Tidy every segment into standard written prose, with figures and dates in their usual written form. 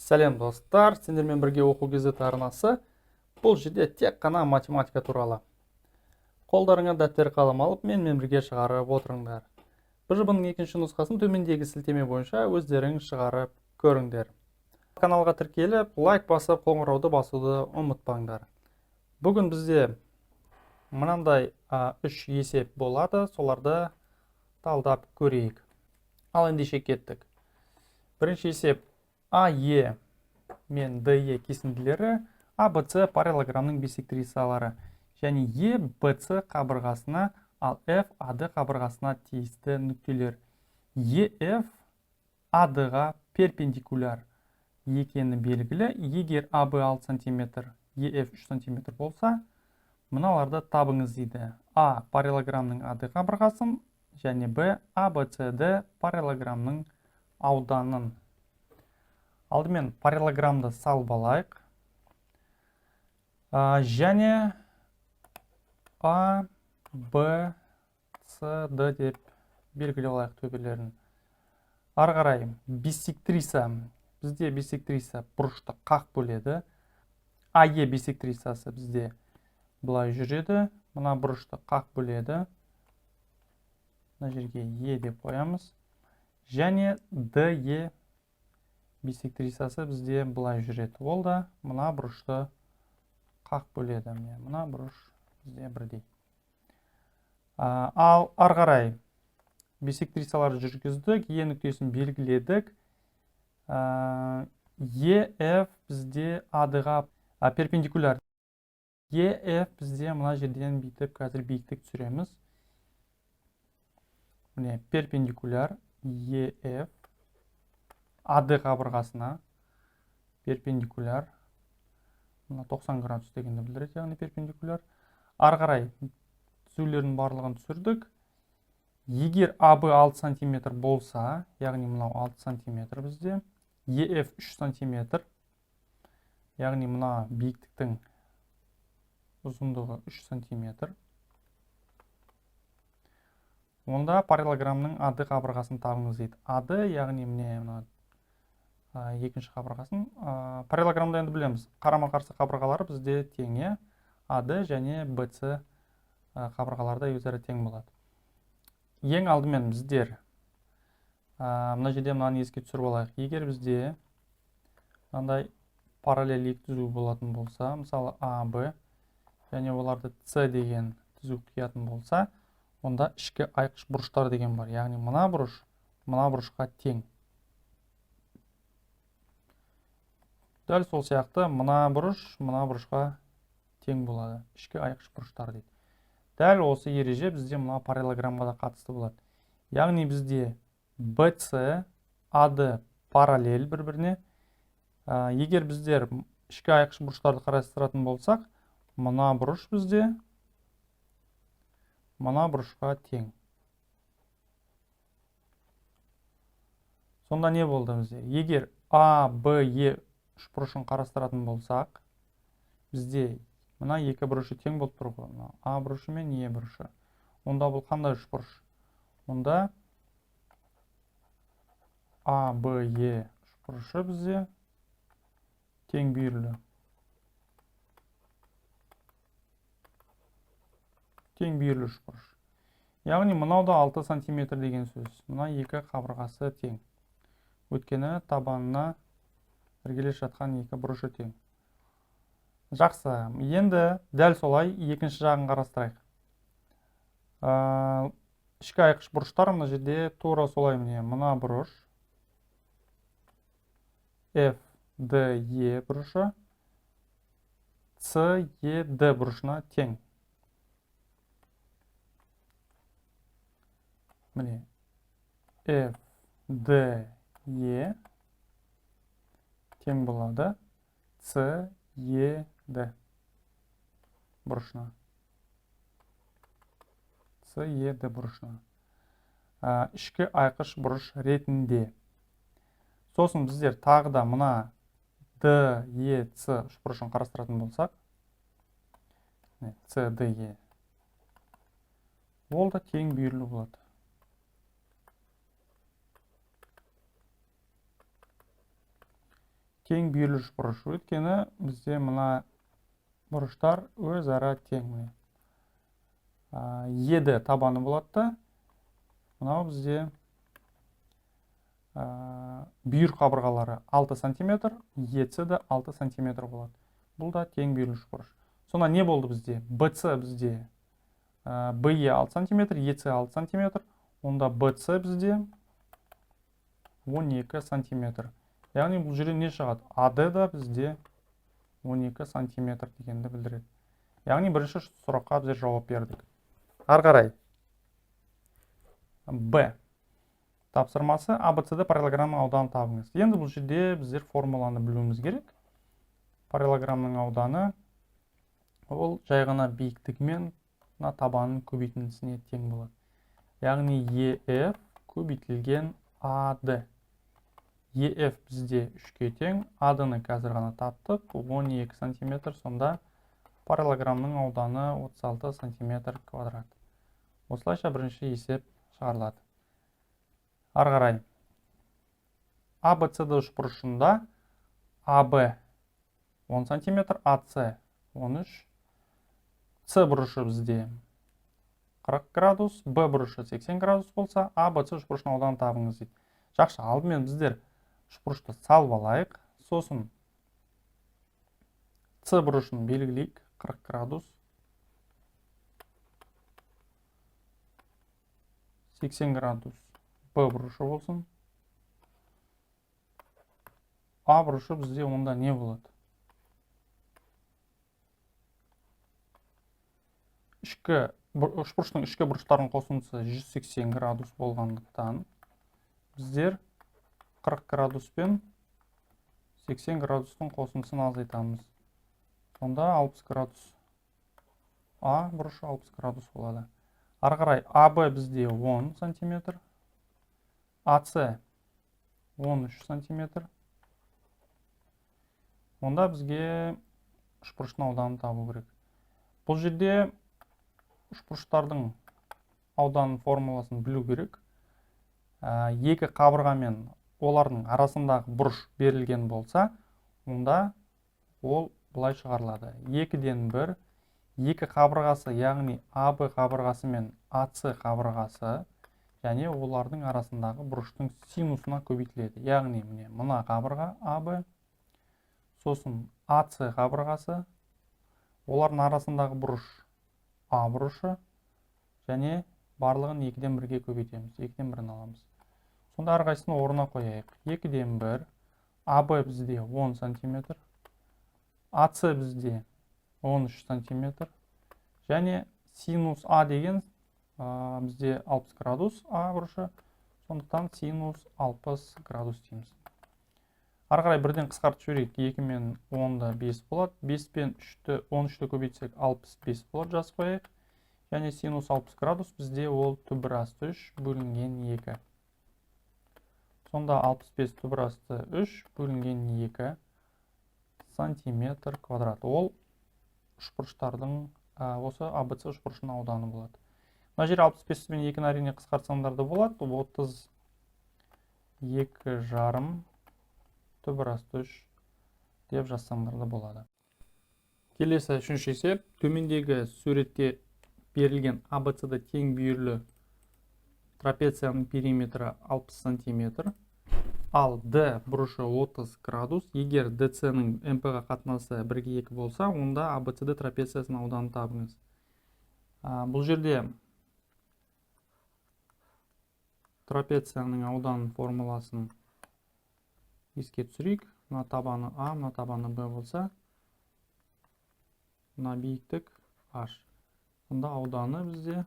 Сәлем, достар! Сендермен бірге Оқу KZ арнасы. Бұл жерде тек қана математика туралы. Қолдарыңа дәптер, қалам алып, менімен бірге шығарып отырыңдар. БЖБ-ның екінші нұсқасын төмендегі сілтеме бойынша өздерің шығарып көріңдер. Каналға тіркеліп, лайк басып, қоңырауды басуды ұмытпаңдар. Бүгін бізде мынандай үш есеп болады, соларды талдап көрейік. Ал ендеше кеттік. Бірінші есеп: АЕ мен ДЕ кесінділері АБЦ параллелограммның бисектрисалары және Е БЦ қабырғасына, ал F АД қабырғасына тиісті нүктелер. ЕФ АД-ға перпендикуляр екені белгілі. Егер АБ 6 см, ЕФ 3 см болса, мыналарды табыңыз дейді. А параллелограммның АД қабырғасын және Б АБЦД параллелограммның ауданын. Алдымен параллелограммды салып алайық. Және А, Б, С, Д деп белгілеп алайық төбелерін. Ары қарай бисектриса. Бізде бисектриса бұрышты қақ бөледі. АЕ бисектрисасы бізде былай жүреді. Мына бұрышты қақ бөледі. Мына жерге Е деп қоямыз. Және ДЕ бисектрисасы бізде былай жүреді. Ол да мына бұрышты қақ бөледі. Міне, мына бұрыш бізде бірдей. Ал ары қарай бисектрисаларды жүргіздік, Е нүктесін белгіледік. ЕФ бізде АД-ға перпендикуляр. ЕФ бізде мына жерден бүйтіп қазір биіктік түсіреміз. Міне, перпендикуляр ЕФ АД қабырғасына перпендикуляр. Мына 90 градус дегенді білдіреді, яғни перпендикуляр. Ары қарай түзулердің барлығын түсірдік. Егер АБ 6 сантиметр болса, яғни мынау 6 сантиметр бізде, ЕФ 3 сантиметр, яғни мына биіктіктің ұзындығы 3 сантиметр. Онда параллелограммның АД қабырғасын табыңыз дейді. АД, яғни міне мына екінші қабырғасын. Параллелограммда енді білеміз, қарама-қарсы қабырғалары бізде тең, иә? АД және БЦ қабырғалары да өзара тең болады. Ең алдымен біздер мына жерде мынаны еске түсіріп алайық. Егер бізде мынандай параллель екі түзу болатын болса, мысалы А, Б және оларды С деген түзу қиятын болса, онда ішкі айқыш бұрыштар деген бар. Яғни мына бұрыш мына бұрышқа тең. Дәл сол сияқты мына бұрыш мына бұрышқа тең болады. Ішкі айқыш бұрыштар дейді. Дәл осы ереже бізде мына параллелограммға да қатысты болады. Яғни бізде БЦ, АД параллель бір-біріне. Егер біздер ішкі айқыш бұрыштарды қарастыратын болсақ, мына бұрыш бізде мына бұрышқа тең. Сонда не болды бізде? Егер А, Б, Е үшбұрышын қарастыратын болсақ, бізде мына екі бұрышы тең болып тұр ғой. Мына А бұрышы мен Е бұрышы. Онда бұл қандай үшбұрыш? Онда А, Б, Е үшбұрышы бізде тең бүйірлі. Тең бүйірлі үшбұрыш. Яғни мынау да 6 сантиметр деген сөз. Мына екі қабырғасы тең. Өйткені табанына іргелес жатқан екі бұрышы тең. Жақсы, енді дәл солай екінші жағын қарастырайық. Ішкі айқыш бұрыштар мына жерде тура солай, міне мына бұрыш F, D, E бұрышы C, E, D бұрышына тең. Міне F, D, E тең болады C, E, D бұрышына. C, E, D бұрышына. Ішкі айқыш бұрыш ретінде. Сосын біздер тағы да мына D, E, C үшбұрышын қарастыратын болсақ, міне, C, D, E. Ол да тең бүйірлі болады. Тең бүйірлі үшбұрыш. Өйткені бізде мына бұрыштар өзара тең. Міне. ЕД табаны болады да. Мынау бізде бүйір қабырғалары 6 сантиметр, ЕЦ де 6 сантиметр болады. Бұл да тең бүйірлі үшбұрыш. Сонда не болды бізде? БЦ бізде, БЕ 6 сантиметр, ЕЦ 6 сантиметр. Онда БЦ бізде 12 сантиметр. Яғни бұл жерде не шығады? АД да бізде 12 сантиметр дегенді білдіреді. Яғни бірінші сұраққа біздер жауап бердік. Ары қарай. Б. Тапсырмасы АБЦД параллелограммның ауданын табыңыз. Енді бұл жерде біздер формуланы білуіміз керек. Параллелограммның ауданы ол жай ғана биіктігімен мына табанның көбейтіндісіне тең болады. Яғни ЕФ көбейтілген АД. ЕФ бізде 3-ке тең, АД-ны қазір ғана таптық, 12 сантиметр, сонда параллелограммның ауданы 36 сантиметр квадрат. Осылайша бірінші есеп шығарылады. Ары қарай. АБЦД үшбұрышында АБ 10 сантиметр, АС 13, С бұрышы бізде 40 градус, Б бұрышы 80 градус болса, АБЦ үшбұрышының ауданын табыңыз дейді. Жақсы, алдымен біздер үшбұрышты салып алайық, сосын С бұрышын белгілейік, 40 градус, 80 градус Б бұрышы болсын. А бұрышы бізде онда не болады? Үшбұрыштың ішкі бұрыштарының қосындысы 180 градус болғандықтан біздер 40 градус пен 80 градустың қосындысын азайтамыз. Сонда 60 градус. А бұрышы 60 градус болады. Ары қарай АБ бізде 10 сантиметр, АС 13 сантиметр. Онда бізге үшбұрыштың ауданын табу керек. Бұл жерде үшбұрыштардың ауданының формуласын білу керек. Екі қабырға мен олардың арасындағы бұрыш берілген болса, онда ол былай шығарылады. 2-ден 1, екі қабырғасы, яғни АБ қабырғасы мен АС қабырғасы және олардың арасындағы бұрыштың синусына көбейтіледі. Яғни міне мына қабырға АБ, сосын АС қабырғасы, олардың арасындағы бұрыш А бұрышы және барлығын 2-ден 1-ге көбейтеміз, 2-ден 1-ін аламыз. Сонда әрқайсысын орнына қояйық. 2-ден 1, АБ бізде 10 сантиметр, АС бізде 13 сантиметр және синус А деген, бізде 60 градус А бұрышы, сондықтан синус 60 градус дейміз. Ары қарай бірден қысқартып жіберейік. 2 мен 10-да 5 болады. 5 пен 13-ті көбейтсек 65 болады, жазып қояйық. Және синус 60 градус бізде ол түбір асты 3 бөлінген 2. Сонда 65 түбір асты 3 бөлінген 2 сантиметр квадрат. Ол үшбұрыштардың, осы АБЦ үшбұрышының ауданы болады. Мына жер 65 пен 2-ні әрине қысқартсаңдар да болады. 32 жарым түбір асты 3 деп жазсаңдар да болады. Келесі үшінші есеп. Төмендегі суретте берілген АБЦД тең бүйірлі трапецияның периметрі 60 сантиметр, ал D бұрышы 30 градус. Егер Д С-ның М П-ға қатынасы 1-ге 2 болса, онда АБЦД трапециясының ауданын табыңыз. Бұл жерде трапецияның ауданының формуласын еске түсірейік. Мына табаны А, мына табаны Б болса, мына биіктік H. Сонда ауданы бізде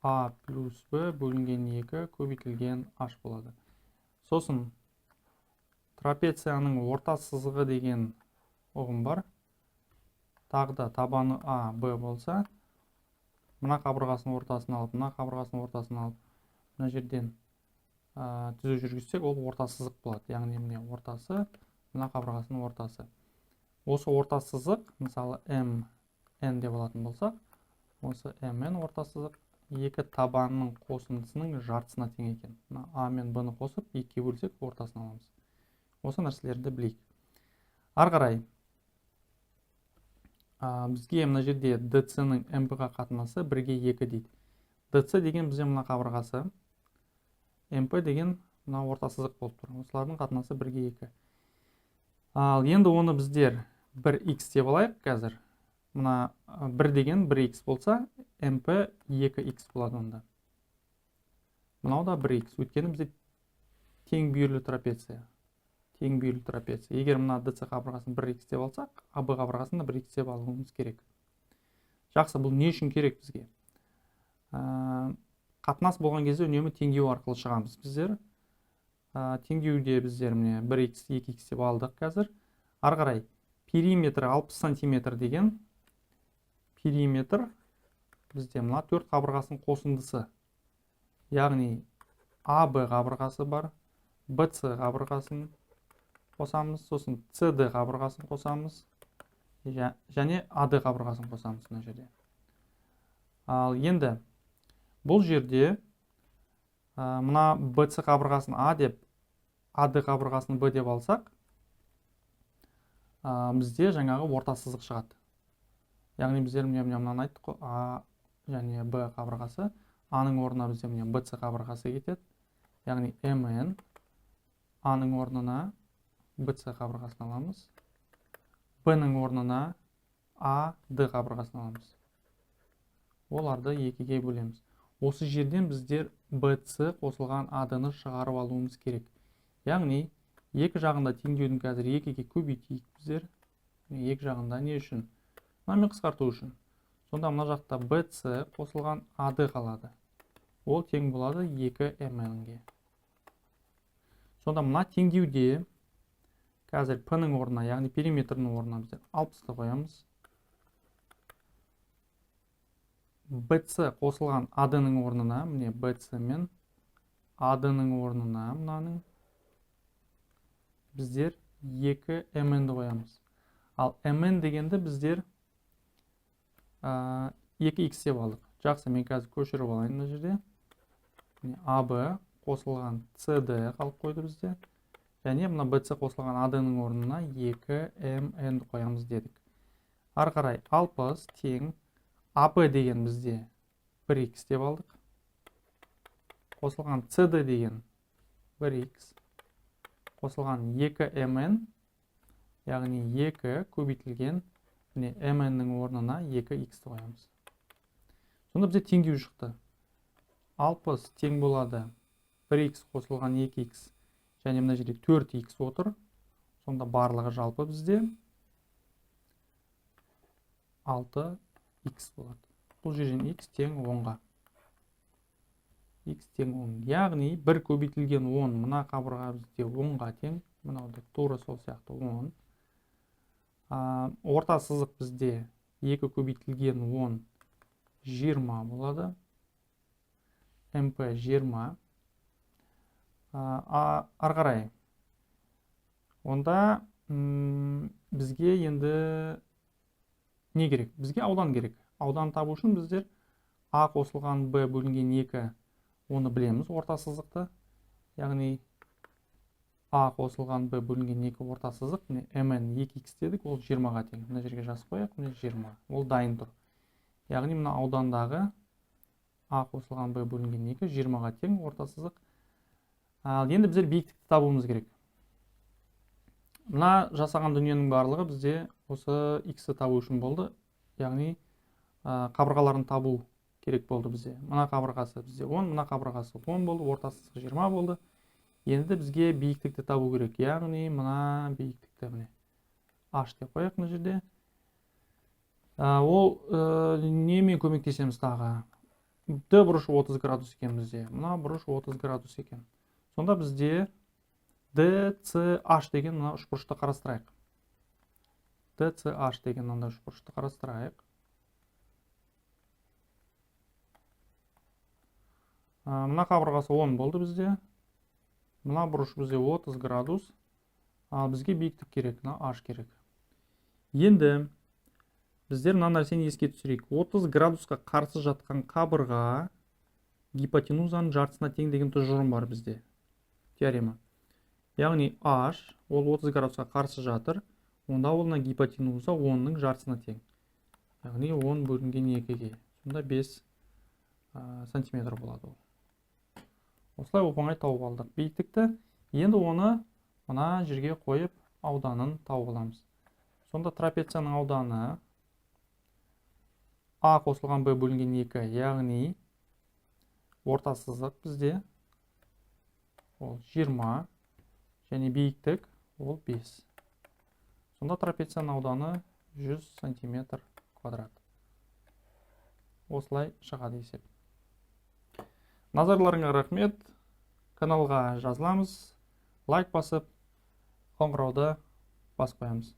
А плюс Б бөлінген 2 көбейтілген H болады. Сосын трапецияның орта сызығы деген ұғым бар. Тағы да табаны А, Б болса, мына қабырғасының ортасын алып, мына қабырғасының ортасын алып, мына жерден, түзу жүргізсек, ол орта сызық болады. Яғни міне ортасы, мына қабырғасының ортасы. Осы орта сызық, мысалы М, Н деп алатын болсақ, осы М, Н орта сызық екі табанның қосындысының жартысына тең екен. Мына А мен Б-ны қосып, екіге бөлсек, ортасын аламыз. Осы нәрселерді білейік. Ары қарай бізге мына жерде DC-ның MP-ға қатынасы 1-ге 2 дейді. DC деген бізде мына қабырғасы, MP деген мына орта сызық болып тұр. Осылардың қатынасы 1-ге 2. Ал енді оны біздер 1x деп алайық қазір. Мына 1 деген 1x болса, MP 2x болады онда. Мынау да 1x. Өйткені бізде тең бүйірлі трапеция. Тең бүйірлі трапеция. Егер мына DC қабырғасын 1x деп алсақ, AB қабырғасын да 1x деп алуымыз керек. Жақсы, бұл не үшін керек бізге? Қатынас болған кезде үнемі теңдеу арқылы шығамыз біздер. Теңдеуде біздер міне 1x, 2x деп алдық қазір. Ары қарай периметрі 60 сантиметр деген периметр бізде мына 4 қабырғасының қосындысы. Яғни AB қабырғасы бар, BC қабырғасын қосамыз, сосын CD қабырғасын қосамыз, және AD қабырғасын қосамыз мына жерде. Ал енді бұл жерде мына BC қабырғасын А деп, AD қабырғасын Б деп алсақ, бізде жаңағы орта сызық шығады. Яғни біздер міне мынаны айттық қой, А және Б қабырғасы, А-ның орнына бізде міне BC қабырғасы кетеді. Яғни MN А-ның орнына BC қабырғасын аламыз, Б-ның орнына AD қабырғасын аламыз. Оларды екіге бөлеміз. Осы жерден біздер BC қосылған AD-ны шығарып алуымыз керек. Яғни екі жағында теңдеудің қазір екіге көбейтейік біздер. Екі жағында не үшін? Мынамен қысқарту үшін. Сонда мына жақта BC қосылған AD қалады. Ол тең болады 2 MN-ге. Сонда мына теңдеуде қазір P-ның орнына, яғни периметрдің орнына біздер 60-ты қоямыз. BC қосылған AD-ның орнына, міне BC мен AD-ның орнына мынаның біздер 2 MN-ді қоямыз. Ал MN дегенді біздер 2x деп алдық. Жақсы, мен қазір көшіріп алайын мына жерде. Міне AB қосылған CD қалып қойды бізде. Және мына BC қосылған AD-ның орнына 2 MN-ді қоямыз дедік. Ары қарай 60 тең AB деген бізде 1x деп алдық. Қосылған CD деген 1x қосылған 2 MN, яғни 2 көбейтілген міне MN-нің орнына 2x-ті қоямыз. Сонда бізде теңдеу шықты. 60 тең болады 1x қосылған 2x және мына жерде 4x отыр. Сонда барлығы жалпы бізде 6x болады. Бұл жерден x тең 10-ға. X тең 10. Яғни 1 көбейтілген 10 мына қабырға бізде 10-ға тең. Мынау да тура сол сияқты 10. Орта сызық бізде 2 көбейтілген 10 20 болады. МП 20. Ары қарай. Онда бізге енді не керек? Бізге аудан керек. Аудан табу үшін біздер А қосылған Б бөлінген 2, оны білеміз, орта сызықты. Яғни А қосылған Б бөлінген 2 орта сызық, міне MN 2x дедік, ол 20-ға тең. Мына жерге жазып қояйық, міне 20. Ол дайын тұр. Яғни мына аудандағы А қосылған Б бөлінген 2 20-ға тең орта сызық. Ал енді біздер биіктікті табуымыз керек. Мына жасаған дүниенің барлығы бізде осы x-ті табу үшін болды. Яғни қабырғаларын табу керек болды бізде. Мына қабырғасы бізде 10, мына қабырғасы 10 болды, орта сызығы 20 болды. Енді бізге биіктікті табу керек. Яғни мына биіктікті міне h деп қояйық мына жерде. Ол немен көмектесеміз тағы? D бұрышы 30 градус екен бізде. Мына бұрыш 30 градус екен. Сонда бізде DCH деген мына үшбұрышты қарастырайық. DCH деген мынандай үшбұрышты қарастырайық. Мына қабырғасы 10 болды бізде. Мына бұрыш бізде 30 градус. Ал бізге биіктік керек, мына H керек. Енді біздер мына нәрсені еске түсірейік. 30 градусқа қарсы жатқан қабырға гипотенузаның жартысына тең деген тұжырым бар бізде. Теорема. Яғни H ол 30 градусқа қарсы жатыр. Онда ол мына гипотенуза 10-ның жартысына тең, яғни 10 бөлінген 2-ге, сонда 5 сантиметр болады ол. Осылай оп оңай тауып алдық биіктікті. Енді оны мына жерге қойып, ауданын тауып аламыз. Сонда трапецияның ауданы а қосылған б бөлінген 2, яғни орта сызық бізде ол 20 және биіктік ол 5. Сонда трапецияның ауданы 100 сантиметр квадрат. Осылай шығады есеп. Назарларыңа рахмет. Каналға жазыламыз, лайк басып, қоңырауды басып қоямыз.